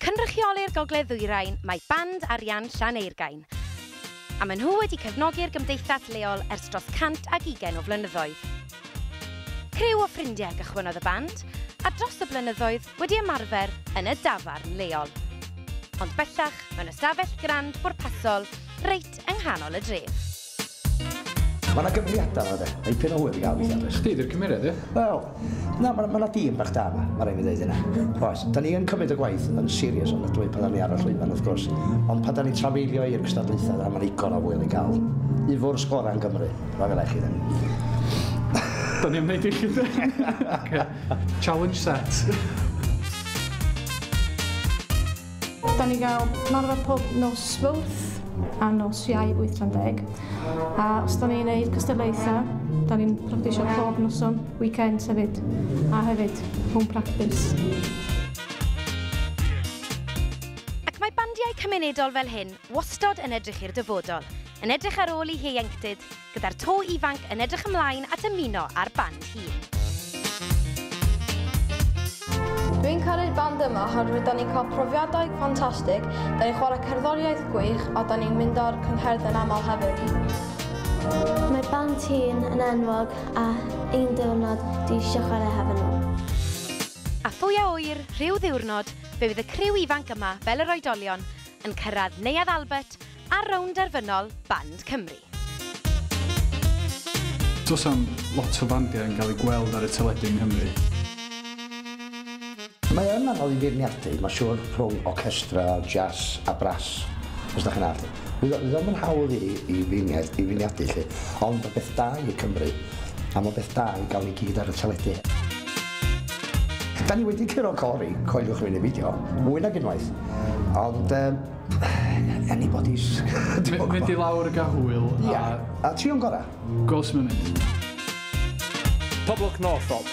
cynrychioli'r Gogledd Ddwyrain mae Band Arian Llaneurgain. A maen nhw wedi cefnogi'r gymdeithas leol ers dros 120 o flynyddoedd. Criw o ffrindiau gychwynnodd y band, a dros y blynyddoedd wedi ymarfer yn y dafarn leol. Ond bellach mewn ystafell grand bwrpasol reit yng nghanol y dref. Mae yna gyfrifiadau yma de, dipyn o hwyl i gael weithiau. Chdi di'r cymeriad, ie? Wel, na, mae yna dîm bach da yma, mae rhaid fi ddeud hynna. Oes, da ni yn cymryd y gwaith yn serious ond dwi pan da ni ar y llwyfan wrth gwrs. Ond pan da ni'n trafeilio i'r cystadlaethau, a mae'n igon o hwyl i gael. I fwrdd sgorau yn Gymru, mae fel chi ddim. Da ni am wneud i chi de. Okay. Challenge set. Da ni gael marfer pob nos Fawrth a nos Iau 8:10. A os da ni'n neud cystadlaethau, da ni'n practisio pob noson, weekends hefyd, a hefyd home practice. Ac mae bandiau cymunedol fel hyn wastod yn edrych i'r dyfodol, yn edrych ar ôl eu hieuenctid, gyda'r to ifanc yn edrych ymlaen at ymuno â'r band hŷn. Dwi'n caru'r band yma oherwydd da ni'n cael profiadau ffantastig, da ni'n chwarae cerddoriaeth gwych a da ni'n mynd ar cyngherdd yn aml hefyd. Mae band hŷn yn enwog a un diwrnod dwi eisiau chwarae hefo nhw. A phwy a ŵyr, rhyw ddiwrnod, fe fydd y criw ifanc yma, fel yr oedolion, yn cyrraedd Neuadd Albert ar rownd derfynol Band Cymru. Does am lot o fandiau yn cael eu gweld ar y teledu yng Nghymru. Mae yn anodd i feirniadu, mae'n siŵr rhwng orchestra, jazz a brass, os da chi'n allu. Fydd o'm yn hawdd i feirniadu, lle, ond mae beth da i Cymru, a mae beth da i gael ni gyd ar y teledu. Da ni wedi curo cori, coeliwch fi neu beidio, mwy nag unwaith, ond anybody's... Mynd i lawr y gael hwyl. Ia, a trio'n gorau. Gweld sy'n mynd. Pob lwc Northop.